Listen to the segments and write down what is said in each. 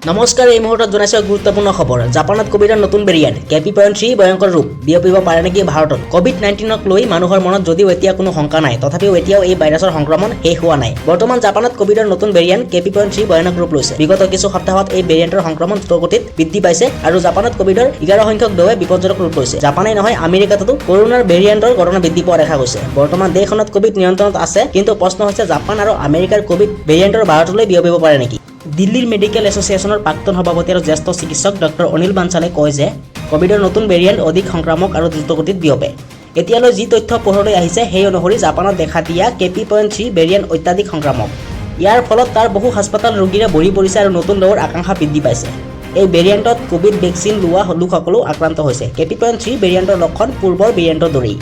নমস্কাৰ, এই মুহূৰ্তত জনাইছোঁ এক গুৰুত্বপূৰ্ণ খবৰ। জাপানত কোভিডৰ নতুন ভেৰিয়েণ্ট কেপি.3 ভয়ংকৰ ৰূপ, বিয়পিব পাৰে নেকি ভাৰতত? কোভিড-19ক লৈ মানুহৰ মনত যদিও এতিয়া কোনো শংকা নাই, তথাপিও এতিয়াও এই ভাইৰাছৰ সংক্ৰমণ শেষ হোৱা নাই। বৰ্তমান জাপানত কোভিডৰ নতুন ভেৰিয়েণ্ট কেপি.3 ভয়ানক ৰূপ লৈছে। বিগত কিছু সপ্তাহত এই ভেৰিয়েণ্টৰ সংক্ৰমণ দ্ৰুতগতিত বৃদ্ধি পাইছে আৰু জাপানত কোভিডৰ 11 সংখ্যক ঢৌৱে বিপজ্জনক ৰূপ লৈছে। জাপানেই নহয়, আমেৰিকাতো কৰোনাৰ ভেৰিয়েণ্টৰ ঘটনা বৃদ্ধি পোৱা দেখা গৈছে। বৰ্তমান দেশখনত কোভিড নিয়ন্ত্ৰণত আছে, কিন্তু প্ৰশ্ন হৈছে, জাপান আৰু আমেৰিকাৰ কোভিড ভেৰিয়েণ্টৰ ভাৰতলৈ বিয়পিব পাৰে নেকি? দিল্লীৰ মেডিকেল এছ'চিয়েশ্যনৰ প্ৰাক্তন সভাপতি আৰু জ্যেষ্ঠ চিকিৎসক ডক্টৰ অনিল বানচালে কয় যে কোভিডৰ নতুন ভেৰিয়েণ্ট অধিক সংক্ৰামক আৰু দ্ৰুতগতিত বিয়পে। এতিয়ালৈ যি তথ্য পোহৰলৈ আহিছে, সেই অনুসৰি জাপানত দেখা দিয়া কেপি.3 ভেৰিয়েণ্ট অত্যাধিক সংক্ৰামক। ইয়াৰ ফলত তাৰ বহু হাস্পতাল ৰোগীৰে ভৰি পৰিছে আৰু নতুন ঢৌৰ আশংকা বৃদ্ধি পাইছে। এই ভেৰিয়েণ্টত কোভিড ভেকচিন লোৱা লোকসকলো আক্ৰান্ত হৈছে। কেপি.3 ভেৰিয়েণ্টৰ লক্ষণ পূৰ্বৰ ভেৰিয়েণ্টৰ দৰেই।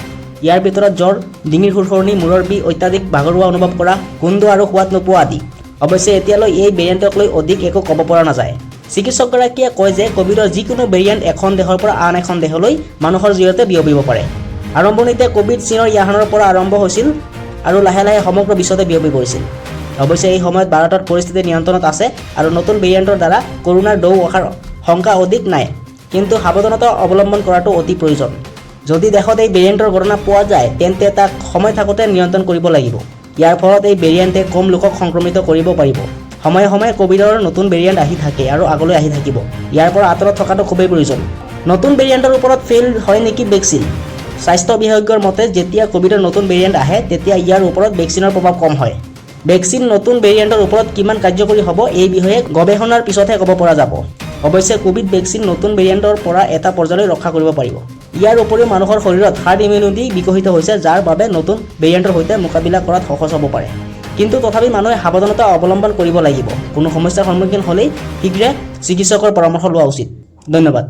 ইয়াৰ ভিতৰত জ্বৰ, ডিঙিৰ সুৰসুৰণি, মূৰৰ বিষ, অত্যাধিক ভাগৰুৱা অনুভৱ কৰা, গোন্ধ আৰু সোৱাদ নোপোৱা আদি। অৱশ্যে এতিয়ালৈ এই ভেৰিয়েণ্টক লৈ অধিক একো ক'ব পৰা নাযায়। চিকিৎসকগৰাকীয়ে কয় যে কোভিডৰ যিকোনো ভেৰিয়েণ্ট এখন দেশৰ পৰা আন এখন দেশলৈ মানুহৰ জৰিয়তে বিয়পিব পাৰে। আৰম্ভণিতে কোভিড চীনৰ য়ুহানৰ পৰা আৰম্ভ হৈছিল আৰু লাহে লাহে সমগ্ৰ বিশ্বতে বিয়পি পৰিছিল। অৱশ্যে এই সময়ত ভাৰতত পৰিস্থিতি নিয়ন্ত্ৰণত আছে আৰু নতুন ভেৰিয়েণ্টৰ দ্বাৰা কৰোনাৰ ঢৌ অহাৰ শংকা অধিক নাই, কিন্তু সাৱধানতা অৱলম্বন কৰাটো অতি প্ৰয়োজন। যদি দেশত এই ভেৰিয়েণ্টৰ ঘটনা পোৱা যায়, তেন্তে তাক সময় থাকোঁতে নিয়ন্ত্ৰণ কৰিব লাগিব। ইয়াৰ ফলত এই ভেৰিয়েণ্টে কম লোকক সংক্ৰমিত কৰিব পাৰিব। সময়ে সময়ে কোভিডৰ নতুন ভেৰিয়েণ্ট আহি থাকে আৰু আগলৈ আহি থাকিব। ইয়াৰ পৰা আঁতৰত থকাটো খুবেই প্ৰয়োজন। নতুন ভেৰিয়েণ্টৰ ওপৰত ফেইল হয় নেকি ভেকচিন? স্বাস্থ্য বিশেষজ্ঞৰ মতে, যেতিয়া কোভিডৰ নতুন ভেৰিয়েণ্ট আহে, তেতিয়া ইয়াৰ ওপৰত ভেকচিনৰ প্ৰভাৱ কম হয়। ভেকচিন নতুন ভেৰিয়েণ্টৰ ওপৰত কিমান কাৰ্যকৰী হ'ব, এই বিষয়ে গৱেষণাৰ পিছতহে ক'ব পৰা যাব। অৱশ্যে কোভিড ভেকচিন নতুন ভেৰিয়েণ্টৰ পৰা এটা পৰ্যায়লৈ ৰক্ষা কৰিব পাৰিব। ইয়াৰ উপৰিও মানুহৰ শৰীৰত হাৰ্ড ইমিউনিটি বিকশিত হৈছে, যাৰ বাবে নতুন ভেৰিয়েণ্টৰ সৈতে মোকাবিলা কৰাত সহজ হ'ব পাৰে। কিন্তু তথাপি মানুহে সাৱধানতা অৱলম্বন কৰিব লাগিব। কোনো সমস্যাৰ সন্মুখীন হ'লেই শীঘ্ৰে চিকিৎসকৰ পৰামৰ্শ লোৱা উচিত। ধন্যবাদ।